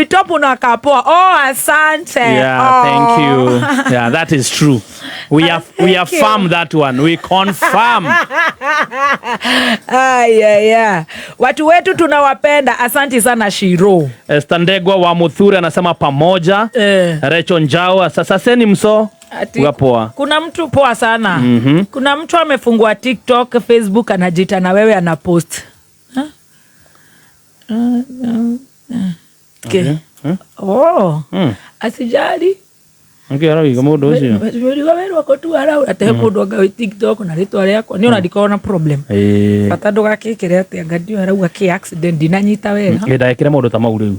Top unakaa poa. Oh, asante. Yeah, oh. Thank you. Yeah, that is true. We Thank you. Affirm that one. We confirm. Ay, ay, ay. Watu wetu tunawapenda. Asante sana, Shiro. Esther Ndegwa wa Muthure anasema pamoja. Recho Njao, sasa seni mso. Ati, Poa. Kuna mtu poa sana. Kuna mtu amefungua TikTok, Facebook, anajita na wewe anapost. Huh? Okay. Oh. Asijali. Okay, arauga mũndũ ũcio. Wĩriga werwo tu araura te mũndũ anga wĩ TikTok na rĩtwa rĩakwa nĩ ona ndikoragwo na problem. Bata ndũgakĩkĩre atĩa anga ndiũĩ arauga kĩ accident ndinanyita wega. Ĩ ndagĩkĩre maũndũ ta mau rĩu.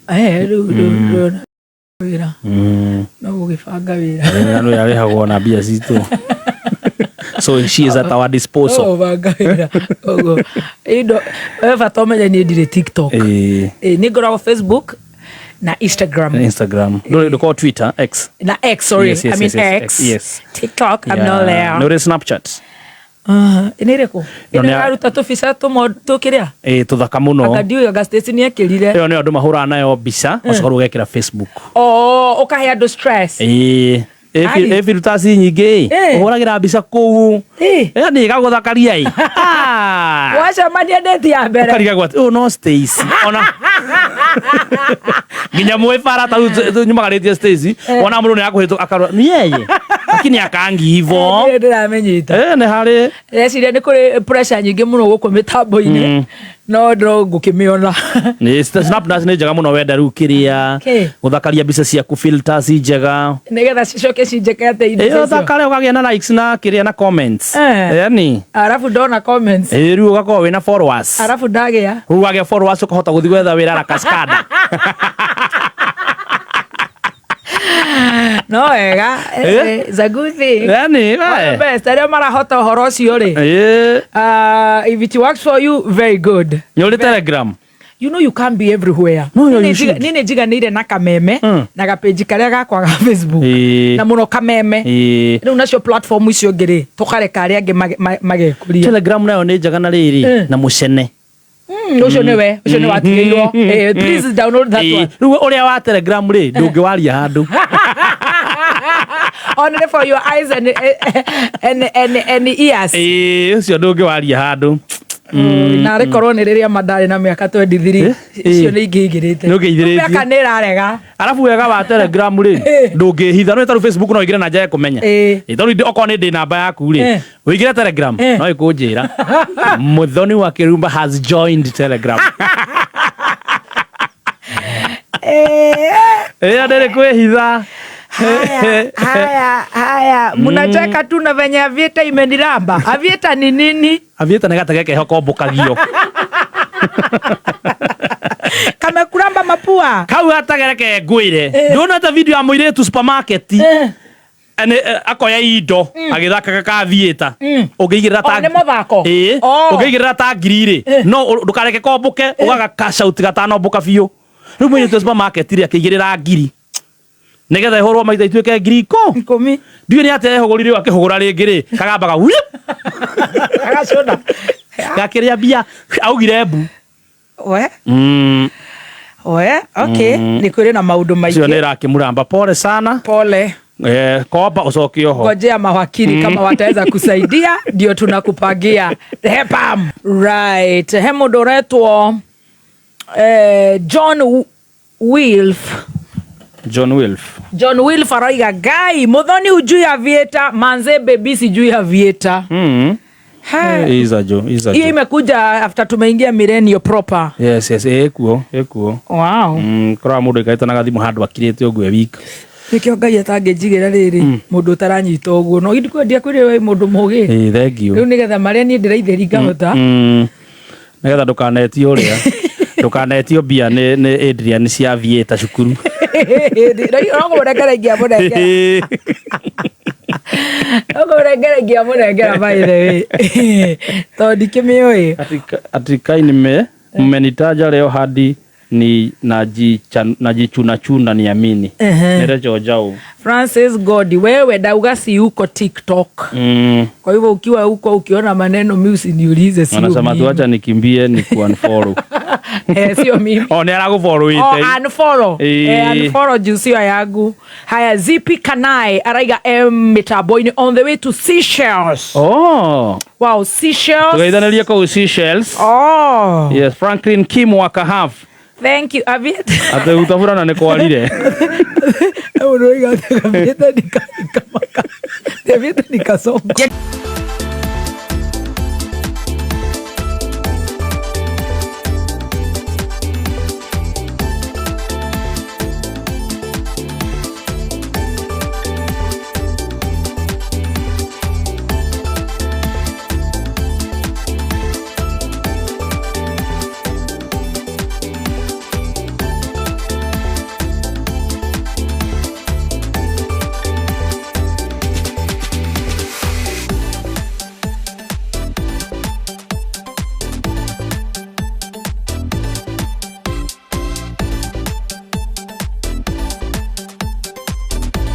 Eh, rĩu wĩra no gũgĩbanga wĩra. Andũ arĩhagwo na mbia citũ. So she is at our disposal. No gũbanga wĩra ũguo indo we bata ũmenye niĩ ndirĩ TikTok. Eh, nĩ ngoragwo Facebook na Instagram. Instagram. Ndũrĩ ndũkorwo Twitter, X. Na X, sorry. I mean X. X, yes. TikTok, I'm not there. Nĩ ũrĩ Snapchat? Nĩ ĩrĩkũ? No, ĩno ĩraruta tũbica tũkĩrĩa Ĩ tũthaka mũno. Anga ndiũĩ anga Stacy nĩ ekĩrire. Ĩyo nĩyo andũ mahũraga nayo mbica ũgacoka rĩu ũgekĩra Facebook. Oh, ũkahe andũ stress. Ĩ. Ai. Ĩ filters nyingĩ. Ũhũragĩra mbica kũu. Ĩ ĩgagũthakaria ĩ. Ah. Wacemania date ya mbere. Ũkarigagwo atĩ ũyũ no Stacy ona nginya mwĩ bara ta rĩu nyumagarĩtie Stacy wona mũndũ nĩ akũhĩtũka akarora ni yeye lakini akaangi hivo. Nĩ ndĩramĩnyita. Eh, nĩ harĩ Ndĩreciria nĩ kũrĩ pressure nyingĩ mũno gũkũ mĩtambo-inĩ no no ngũkĩmĩona. Nĩ Snapchat nĩ njega mũno wenda rĩu kĩrĩa gũthakaria mbica ciaku, filters njega. Nĩgetha cicoke cinjeke atĩ indo ĩyo icio. Thakare ũkagĩa na likes na kĩrĩa na comments. Yani Arabu ndona comments. Ĩ rĩu ũgakorwo wĩna followers. Arabu ndagĩa Rĩu wagĩa followers ũkahota gũthiĩ gwetha wĩra na Cascada. No wega. It's a good thing. Yani All the best arĩa marahota ũhoro ũcio rĩ. If it works for you, very good. Nĩ ũrĩ Telegram? You know you can't be everywhere. No, Niĩ you should. Niĩ nĩ njiganĩire na kameme na gapeji karĩa gakwa ga Facebook na mũno kameme. Rĩu nacio platform icio ingĩ rĩ, tũkareka arĩa angĩ magekũria. Telegram nayo nĩ njega na rĩrĩ na mũcene. Ũcio nĩwe, ũcio nĩ watigĩirwo. Eh, please download that one. Rĩu ũrĩa wa Telegram rĩ ndũngĩwaria handũ. Only for your eyes and ears. Ĩ, ũcio ndũngĩwaria handũ. Na arĩ korwo nĩ rĩrĩa mandarĩ na mĩaka 23 icio nĩ ingĩingĩrĩte. Nĩ ũngĩingĩrĩtie. Mĩaka nĩ ĩrarega. Arabu wega wa Telegram rĩ ndũngĩhitha no tarĩu Facebook no ũingĩre na njage kũmenya. Ĩ, tarĩu okorwo nĩ ndĩ namba yaku rĩ ũingĩre Telegram no ĩkũnjĩra Muthoni wa Kirumba has joined Telegram. Ĩyo ndĩrĩ kwĩhitha. Haya, haya, haya, mnacheka tu na venye avieta imeniramba. Avieta ni nini? Avieta nĩ gatege keho kombũkagio. Kamekuramba mapua. Kau gatege ngwĩre ndonete video ya mũirĩtu supermarket akoya indo agĩthakaga ka aviator ũngĩigĩrĩra Oh, nĩ mũthako? Ĩĩ. Oh. Ũngĩigĩrĩra ta ngiri rĩ no ndũkareke kombũke ũgaga cash out gatanombũka biũ. Rĩu mũirĩtu wa supermarket rĩ akĩigĩrĩra ngiri nĩgetha ĩhũrwo maita ituĩke ngiri 10. Ndiũĩ nĩ atĩa ehũgũrire akĩhũgũra rĩngĩ rĩ kagambaga whip. Agacũna. Gakĩrĩa mbia augire mbu. We we, okay, nĩ kũrĩ na maũndũ Ũcio nĩ maingĩ. ĩrakĩmũramba pole sana. Pole. Eh, komba ũcoke oho. Ngojea mawakili kama wataweza kusaidia ndio tunakupangia hepam right. He mũndũ ũretwo John Wilf. John Wilf. John Wilf aroiga ngai Muthoni ujui avieta manze baby sijui avieta. Ha, Iza jo, iza hiyo jo. Imekuja after tumeingia millennial proper. Yes, ĩkuo, ĩkuo. Wow. Korwa mũndũ aikarĩte na gathimũ handũ akirĩte ũguo e wika. Nĩkĩo Ngai atangĩnjigĩra rĩrĩ mũndũ ũtaranyita ũguo no ndikwendia kwĩrĩ we mũndũ mũgĩ. Ĩ, thank you. Rĩu nĩgetha marĩa niĩ ndĩraithĩri ngahota. Nĩgetha ndũkanetio ũrĩa. Ndũkanetio mbia nĩ Adrian cia Aviator cukuru. No kũmũnengera ingĩamũnengera, no kũmũnengera ingĩamũnengera, by the way, tondũ ndikĩmĩũĩ. Ati kai nime mmenitaja leo hadi. Ni najichunachuna niamini. Nere Njau. Francis Godi, wewe ndauga si huko TikTok. Kwa hivyo ukiwa huko ukiona maneno mi usiniulize, sio Anasema mimi. Tuacha nikimbie ni ku-unfollow. Eh, sio mimi. Oh, ni aragufollow Oh, ite. unfollow. Eh. Eh, unfollow juu sio yangu. Haya, Zipi Kanai araiga M mitambo-inĩ on the way to Seychelles. Oh. Wow, Seychelles. Tugeithanirie kũu Seychelles. Oh. Yes, Franklin Kim wa Kahaf. Thank you. Aviet. Ate gũtabũrana nĩ kwarire. Uroiga atĩ Avieta Avieta ni kasongo.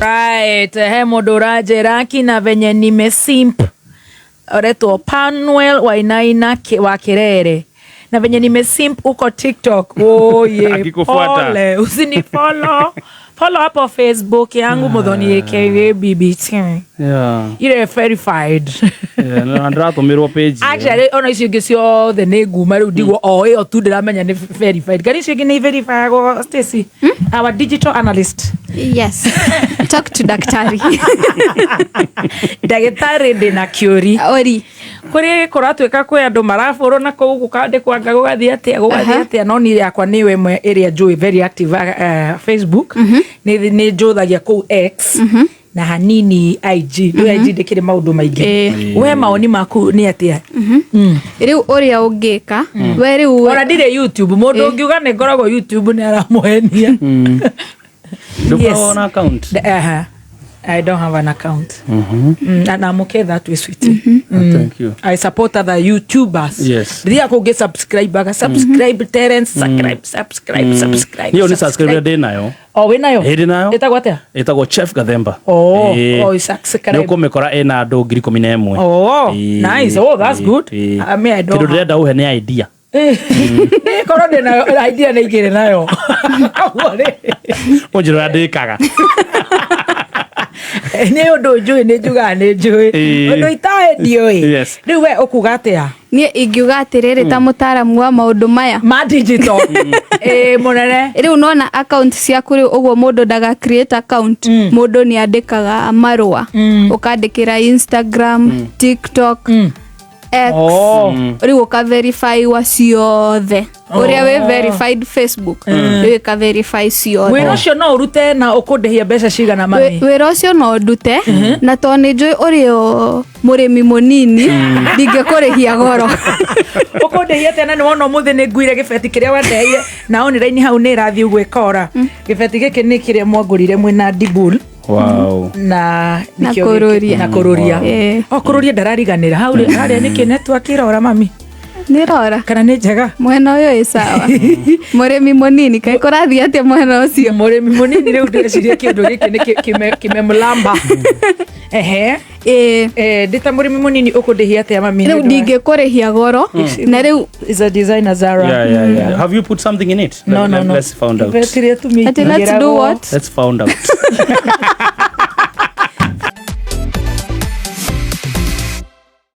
Right, he mũndũ ũranjĩra kina venye nimesimp oretwo Panuel Wainaina wa Kirere na venye nimesimp huko TikTok. Oye, Akikufuata. pole, usinifollow. Follow hapo Facebook yangu Muthoni aka BBT. Yeah. Ile verified. Yeah, na ndĩratũmĩrwo page. Actually, ona icio ingĩ ciothe nĩ nguma rĩu ndigwo o ĩyo tu ndĩramenya nĩ verified. Kana icio ingĩ nĩ verifiagwo Stacy, our digital analyst. Yes. Talk to daktari. Ndagĩtarĩ ndĩna kĩũri. Ori. Kũrĩ kũratuĩka kwĩ andũ marabũrwo na kũu gũkandĩkwo anga gũgathiĩ atĩa gũgathiĩ atĩa, no niĩ yakwa nĩyo ĩmwe ĩrĩa njũĩ very active, Facebook, nĩ njũthagia kũu X na hanini IG. Rĩu IG ndĩkĩrĩ maũndũ maingĩ. We maoni maku nĩ atĩa? Rĩu ũrĩa ũngĩka we rĩu Ona ndirĩ YouTube. Mũndũ ũngiuga nĩ ngoragwo YouTube nĩ aramũhenia. Ndũkoragwo na account? Aha. I don't have an account. And I'm okay that way, sweetie. Thank you. I support other YouTubers. Yes. Ndirĩa kũngĩ subscribe aga subscribe Terence, subscribe, subscribe, subscribe. Niyo nĩ subscribe ndĩ nayo. Oh, wĩ nayo? Ĩ, ndĩ nayo. Ĩtagwo atĩa? Ĩtagwo Chef Gathemba. Oh, Ĩ. oh, subscribe. Nĩ ũkũmĩkora ĩna andũ 11,000. Oh, Ĩ, nice. Oh, that's ĩ, good. ĩ. I mean, I don't Kĩndũ ndĩrenda ũhe nĩ idea. Korwo ndĩ nayo idea nĩ igĩrĩ nayo. Ũguo rĩ. Ũnjĩra ũrĩa ndĩkaga. Nĩ ũndũ njũĩ, nĩ njugaga nĩ njũĩ. Ĩ. Ũndũ itoĩ ndiũĩ. Yes. Rĩu we ũkuga atĩa? Niĩ ingiuga atĩrĩrĩ, ta mũtaaramu wa maũndũ maya Ma digital. Ĩ, mũnene. Rĩu nona account ciaku rĩu ũguo mũndũ ndaga create account, mũndũ nĩ andĩkaga marũa, ũkandĩkĩra Instagram, TikTok, X. Oh. Rĩu ũka verify wa ciothe ũrĩa wĩ verified Facebook, rĩu ĩka verify ciothe. Wĩra ũcio no ũrute na ũkũndĩhia mbeca cigana, mami? Wĩra ũcio no ndute, na tondũ nĩ njũĩ ũrĩ o mũrĩmi mũnini, ndingĩkũrĩhia goro. Ũkũndĩhia atĩa? Na nĩ wona ũmũthĩ nĩ nguire gĩbeti kĩrĩa wendeire na online hau nĩ ĩrathiĩ ũguo ĩkora. Gĩbeti gĩkĩ nĩ kĩrĩa mwangũrire mwĩna Dibul. Wow. Na Na nĩkĩo gĩkĩ- kũrũria. Na kũrũria. O kũrũria ndarariganĩra hau rĩ- harĩa nĩkĩ network ĩrora, mami? Nĩ rora. Kana nĩ njega? Mwena ũyũ ĩ sawa. Mũrĩmi mũnini, kaĩ kũrathiĩ atĩa mwena ũcio? Mũrĩmi mũnini rĩu ndĩreciria kĩndũ gĩkĩ nĩ kĩmemlamba. Ehe. Ĩ. Eh, ndĩ ta mũrĩmi mũnini ũkũndĩhia atĩa, mami? Rĩu ndingĩkũrĩhia goro na rĩu Is a designer Zara. Yeah. Have you put something in it? No, no, no. Let's find out. Ibeti rĩa atumia Ati let's do itingĩragwo. what? Let's find out.